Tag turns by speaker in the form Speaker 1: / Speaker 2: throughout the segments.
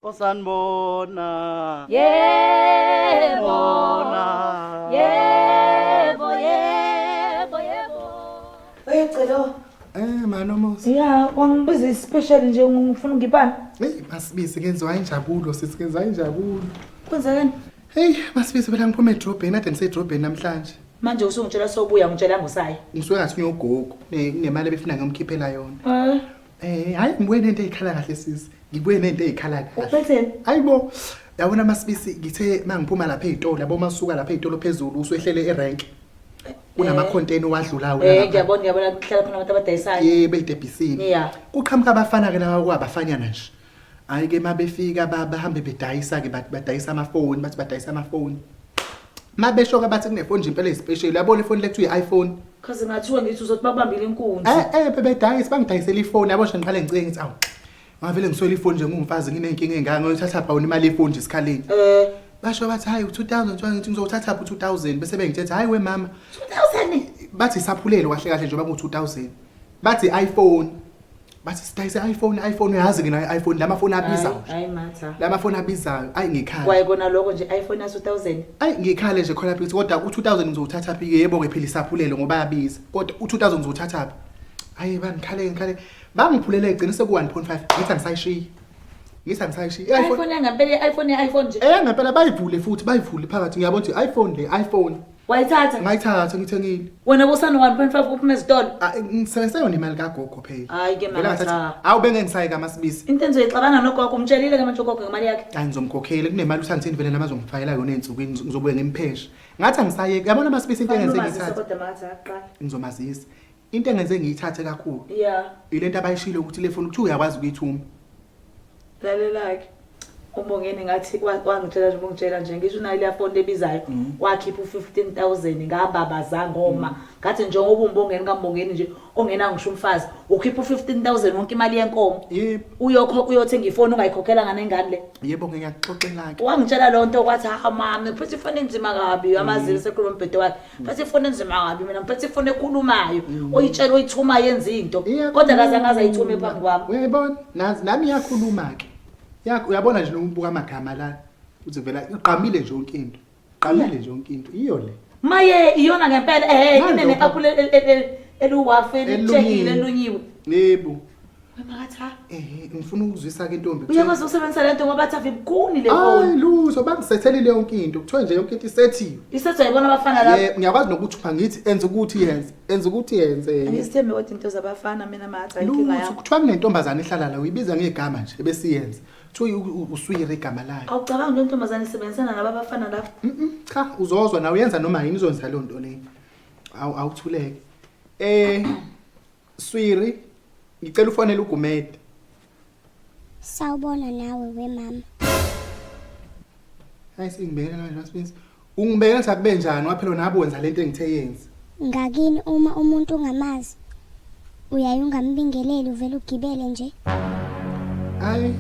Speaker 1: Osanibona.
Speaker 2: Yebo.
Speaker 1: Bona.
Speaker 2: Yebo, yebo, yebo.
Speaker 3: Uyacela.
Speaker 4: Manomusa.
Speaker 3: Ya, wangibiza special nje ngifuna ungipana.
Speaker 4: Hey, Masibisi ngenziwa injabulo, sisi ngenziwa injabulo.
Speaker 3: Kwenzekeni?
Speaker 4: Hey, Masibisi phela ngiphuma edrobheni, ade ngisedrobheni namhlanje.
Speaker 3: Manje usungitshela sobuya ngitshela ngosaya.
Speaker 4: Ngisuke ngathi uyogogo, kunemali ebefuna ngiyomkhiphela yona.
Speaker 3: Eh.
Speaker 4: Hayi ngibuye nento ezikhala kahle sisi. Ngibuye nento ezikhala kahle.
Speaker 3: Uphetheni?
Speaker 4: Hayibo. Yabona Masibisi ngithe mangiphuma lapha ezitolo, yabo masuka lapha ezitolo phezulu usuehlele erank. Kunama container owadlulayo
Speaker 3: Eh, ngiyabona ngiyabona kuhlala khona abantu abadayisayo.
Speaker 4: Yebo edebhisini.
Speaker 3: Yeah.
Speaker 4: Kuqhamuka abafana ke laba kwabafanyana nje. Hayi ke mabefika bahambe bedayisa ke badayisa amafoni, bathi badayisa amafoni. Mabesho ke bathi kunefoni nje impela especial. Yabona ifoni lethu i-iPhone.
Speaker 3: Cause ngathiwa ngithi uzothi bakubambile inkunzi.
Speaker 4: Bebedayisa bangidayisela ifoni yabo nje ngiqale ngicike ngithi awu. Ngavele ngiswele ifoni nje ngumfazi nginenkinga engaka ngiyothatha pha imali yefoni nje esikhaleni. Basho bathi hayi u2000 nje ngithi ngizowuthatha pha u2000 bese bengithetha hayi we mama
Speaker 3: 2000.
Speaker 4: Bathi isaphulelo kahle kahle njengoba ku2000. Bathi iPhone. Bathi sidayise iPhone, iPhone uyazi ke nayo iPhone lamafoni abizayo.
Speaker 3: Hayi matha.
Speaker 4: Lamafoni abizayo ayi ngikhala.
Speaker 3: Kwaye kona lokho nje iPhone yaso 1000.
Speaker 4: Ayi ngikhale nje khona phi kodwa u2000 ngizowuthatha phi yebo ke phela isaphulelo ngoba ayabiza. Kodwa u2000 ngizowuthatha phi? Hayi bangikhale ngikhale. Bangiphulela egcina seku 1.5 ngithi angisayishiyi. Ngithi angisayishiyi.
Speaker 3: iPhone yangempela iPhone ye-iPhone nje.
Speaker 4: Ngempela bayivule futhi bayivule phakathi ngiyabona ukuthi iPhone le iPhone.
Speaker 3: Wayithatha?
Speaker 4: Ngayithatha ngithengile.
Speaker 3: Wena busana 1.5 uphuma ezitolo.
Speaker 4: Ngisebenzise yona imali kagogo phela.
Speaker 3: Hayi ke
Speaker 4: Vele
Speaker 3: mama
Speaker 4: ngathatha-
Speaker 3: cha.
Speaker 4: Awu bengengisayi kaMasibisi.
Speaker 3: Into engizoyixabana nogogo umtshelile ke manje ugogo ngemali yakhe.
Speaker 4: Hayi ngizomkhokhela kunemali uthandini vele nami azongifakela yona ensukwini ngizobuye ngimpheshe. Ngathi angisayeki. Yabona Masibisi into engenze
Speaker 3: Umazise
Speaker 4: ngiyithathe.
Speaker 3: kodwa matha aqala.
Speaker 4: Ngizomazisa. Into engenze ngiyithathe kakhulu.
Speaker 3: Yeah.
Speaker 4: Ilento abayishilo ukuthi le phone kuthiwa uyakwazi ukuyithuma.
Speaker 3: Lalela ke. Umbongeni ngathi wangitshela nje ungitshela nje ngisho unayo leya phone ebizayo wakhipha u15000 ngababaza ngoma ngathi njengoba umbongeni kambongeni nje ongena ngisho umfazi ukhipha u15000 wonke imali yenkomo.
Speaker 4: Yebo.
Speaker 3: Uyokho uyothenga ifoni ungayikhokhela ngane ngane le.
Speaker 4: Yebo ngiyakuxoxela ke.
Speaker 3: Wangitshela lo nto kwathi ha mama ngiphethe ifoni enzima kabi amazili sekhuluma umbhedo wakhe. Ngiphethe ifoni enzima kabi mina ngiphethe ifoni ekhulumayo oyitshela oyithuma yenza into kodwa kaze ngaze ayithume phambi kwami.
Speaker 4: Uyayibona? Nazi nami iyakhuluma ke. Uyabona nje nokubuka amagama la. Uthi vela iqamile nje yonke into. Qamile nje yonke into. Iyo le.
Speaker 3: Maye iyona ngempela
Speaker 4: Nalo
Speaker 3: inene
Speaker 4: pha.
Speaker 3: apple eluwafe elitshekile elunyiwe.
Speaker 4: Yebo.
Speaker 3: Wemakatha.
Speaker 4: Ngifuna ukuzwisa ke intombi.
Speaker 3: Uyakwazi ukusebenzisa lento ngoba bathi avibukhuni le
Speaker 4: Hayi
Speaker 3: phone.
Speaker 4: lutho bangisethelile yonke into. Kuthiwa nje yonke into isethiwe.
Speaker 3: Isethwa yibona abafana laba.
Speaker 4: Yebo, ngiyakwazi nokuthupha ngithi enza ukuthi yenze, enza ukuthi yenze.
Speaker 3: Angisithembe kodwa into zabafana mina matha inkinga
Speaker 4: Lutho
Speaker 3: yami.
Speaker 4: kuthiwa kunentombazane ehlala la uyibiza ngegama nje ebesiyenza. Kuthiwa uswiri igama layo.
Speaker 3: Awucabangi le ntombazane isebenzisana nalaba abafana laba?
Speaker 4: Cha, uzozwa nawe uyenza noma yini uzonza leyo nto leyo. Awuthuleke. Swiri, ngicela ufonele uGumede.
Speaker 5: Sawubona nawe we mama.
Speaker 4: Hayi singibekela manje Masibisi. Ungibekela ukuthi akube njani waphela nabo wenza lento engithe yenze.
Speaker 5: Ngakini uma umuntu ungamazi uyaye ungambingeleli uvela ugibele nje.
Speaker 4: Hayi.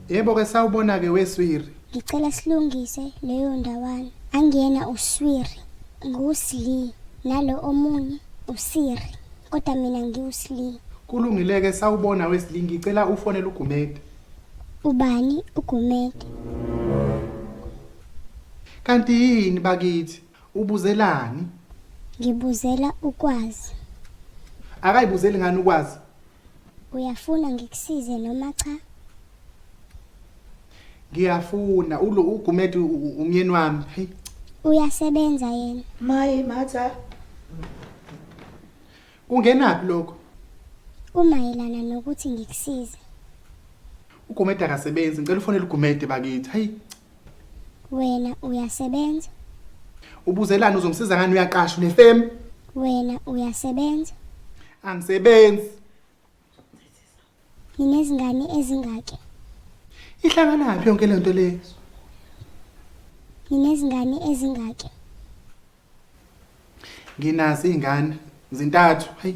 Speaker 4: Yebo ke sawubona ke weSwiri.
Speaker 5: Ngicela silungise leyo ndawana. Angiyena uSwiri, nguSli nalo omunye uSiri. Kodwa mina ngiwuSli.
Speaker 4: Kulungile ke sawubona weSli ngicela ufonele uGumede.
Speaker 5: Ubani uGumede?
Speaker 4: Kanti yini bakithi? Ubuzelani?
Speaker 5: Ngibuzela ukwazi.
Speaker 4: Akayibuzeli ngani ukwazi?
Speaker 5: Uyafuna ngikusize noma cha?
Speaker 4: Ngiyafuna ulo uGumede umyeni wami. Hey.
Speaker 5: Uyasebenza yena.
Speaker 3: Maye matha.
Speaker 4: Kungenaphi lokho?
Speaker 5: Kumayelana nokuthi ngikusize.
Speaker 4: uGumede akasebenzi, ngicela ufonele uGumede bakithi. Hey.
Speaker 5: Wena uyasebenza?
Speaker 4: Ubuzelani uzomsiza ngani uyaqasha unefem?
Speaker 5: Wena uyasebenza?
Speaker 4: Angisebenzi.
Speaker 5: Ninezingane ezingaki?
Speaker 4: Ihlanganaphi yonke le nto le?
Speaker 5: Ninezingane ezingaki?
Speaker 4: Nginazo izingane zintathu. Hey.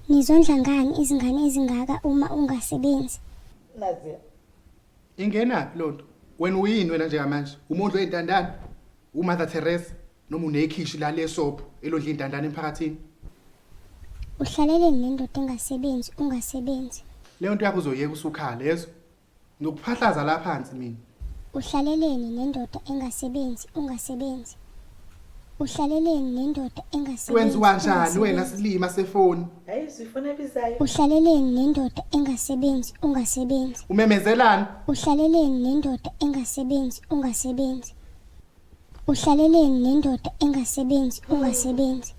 Speaker 5: Nizondla ngani izingane ezingaka uma ungasebenzi?
Speaker 3: Nazi.
Speaker 4: Ingenaphi lonto? Wena uyini wena njengamanje? Umondli wezintandane? uMother Teresa noma unekhishi la lesopho elondla intandane emphakathini?
Speaker 5: Uhlaleleni nendoda engasebenzi ungasebenzi?
Speaker 4: Leyo nto yakho uzoyeka usukhala yezo. Ngokuphahlaza la phansi mina.
Speaker 5: Uhlaleleni nendoda engasebenzi ungasebenzi? Uhlaleleni nendoda engasebenzi
Speaker 4: Wenziwa njani wena
Speaker 5: ungasebenzi?
Speaker 4: silima sefoni?
Speaker 3: Hayi uzifuna ebizayo.
Speaker 5: Uhlaleleni nendoda engasebenzi ungasebenzi?
Speaker 4: Umemezelani?
Speaker 5: Uhlaleleni nendoda engasebenzi ungasebenzi? Uhlaleleni nendoda engasebenzi ungasebenzi?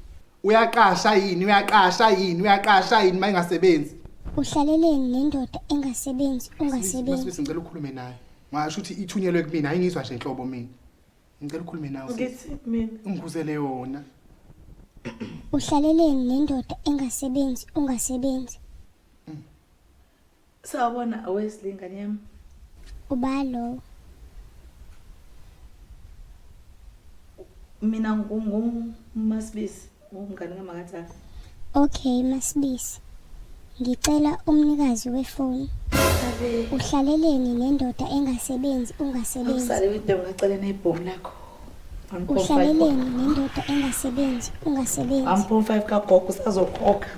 Speaker 4: Uyaqasha yini? Uyaqasha yini? Uyaqasha yini mayingasebenzi?
Speaker 5: Uhlaleleni nendoda engasebenzi ungasebenzi?
Speaker 4: Masibisi ngicela ukhulume naye. Ngasho ukuthi ithunyelwe kumina, ayingizwa nje inhlobo mina. Ngicela ukhulume nawe. sisi.
Speaker 3: Ngithi mina.
Speaker 4: Ungikhuzele yona.
Speaker 5: Uhlaleleni nendoda engasebenzi ungasebenzi?
Speaker 3: Sawubona Wesley ngane yami.
Speaker 5: Uba lowo?
Speaker 3: Mina nginguMasibisi, umngane kaMakathaka.
Speaker 5: Okay Masibisi. Ngicela umnikazi wefoni.
Speaker 3: Abe
Speaker 5: Uhlaleleni nendoda engasebenzi ungasebenzi?
Speaker 3: usale wedwa ungacela nebhomu lakho. 1.5.
Speaker 5: Uhlaleleni nendoda engasebenzi ungasebenzi?
Speaker 3: 1.5 kagogo usazokhokha.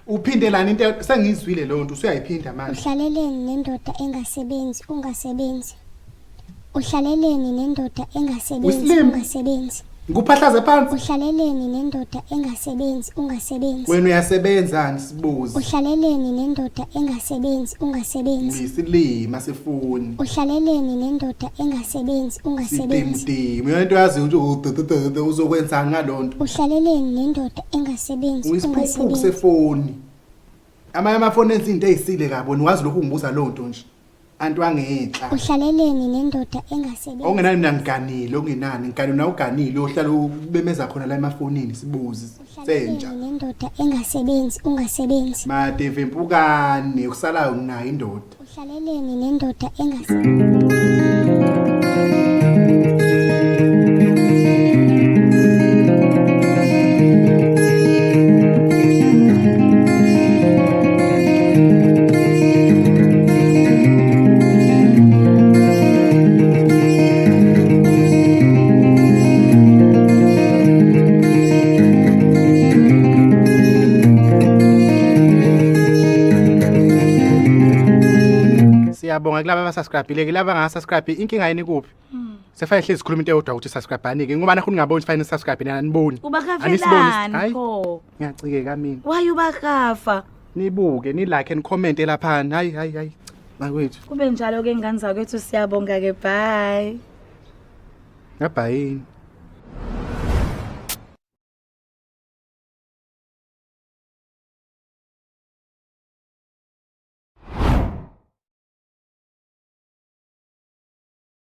Speaker 4: Uphindelani into sengizwile leyo nto usuyayiphinda manje.
Speaker 5: Uhlaleleni nendoda engasebenzi ungasebenzi? Uhlaleleni nendoda engasebenzi
Speaker 4: Uslim.
Speaker 5: ungasebenzi?
Speaker 4: Ngikuphahlaze phansi.
Speaker 5: Uhlaleleni nendoda engasebenzi ungasebenzi?
Speaker 4: Wena uyasebenzani sibuzi?
Speaker 5: Uhlaleleni nendoda engasebenzi ungasebenzi?
Speaker 4: Ngisilima sefoni.
Speaker 5: Uhlaleleni nendoda engasebenzi ungasebenzi?
Speaker 4: Sidimdimu. Yona into yazi ukuthi uzokwenzani ngalonto.
Speaker 5: Uhlaleleni nendoda engasebenzi
Speaker 4: Uyisiphukuphuku
Speaker 5: ungasebenzi?
Speaker 4: sefoni. Amanye amafoni enza into ezisile kabi, wena wazi lokhu ungibuza lonto nje. Antu angenhla.
Speaker 5: Uhlaleleni nendoda engasebenzi?
Speaker 4: Okungenani mina ngiganile, okungenani ngiganile na uganile uhlala ubemeza khona la emafonini sibuzi senja.
Speaker 5: Uhlaleleni nendoda engasebenzi ungasebenzi?
Speaker 4: Madeve impukane kusalayo nginayo indoda.
Speaker 5: Uhlaleleni nendoda engasebenzi?
Speaker 4: Siyabonga kulaba abasubscribe-ile kulaba abangasubscribe inkinga yini kuphi? Sefanele hlezi sikhuluma into eyodwa ukuthi subscribe anike ngoba nakho ningaboni fanele subscribe nina aniboni. Anisiboni,
Speaker 3: Ubakafelani
Speaker 4: hayi.
Speaker 3: pho?
Speaker 4: Ngiyacikeka mina.
Speaker 3: Why ubakafa?
Speaker 4: Nibuke ni like and comment lapha. Hayi hayi hayi. Bakwethu.
Speaker 3: Kube njalo ke ngane zakwethu siyabonga ke bye.
Speaker 4: Ngabhayini.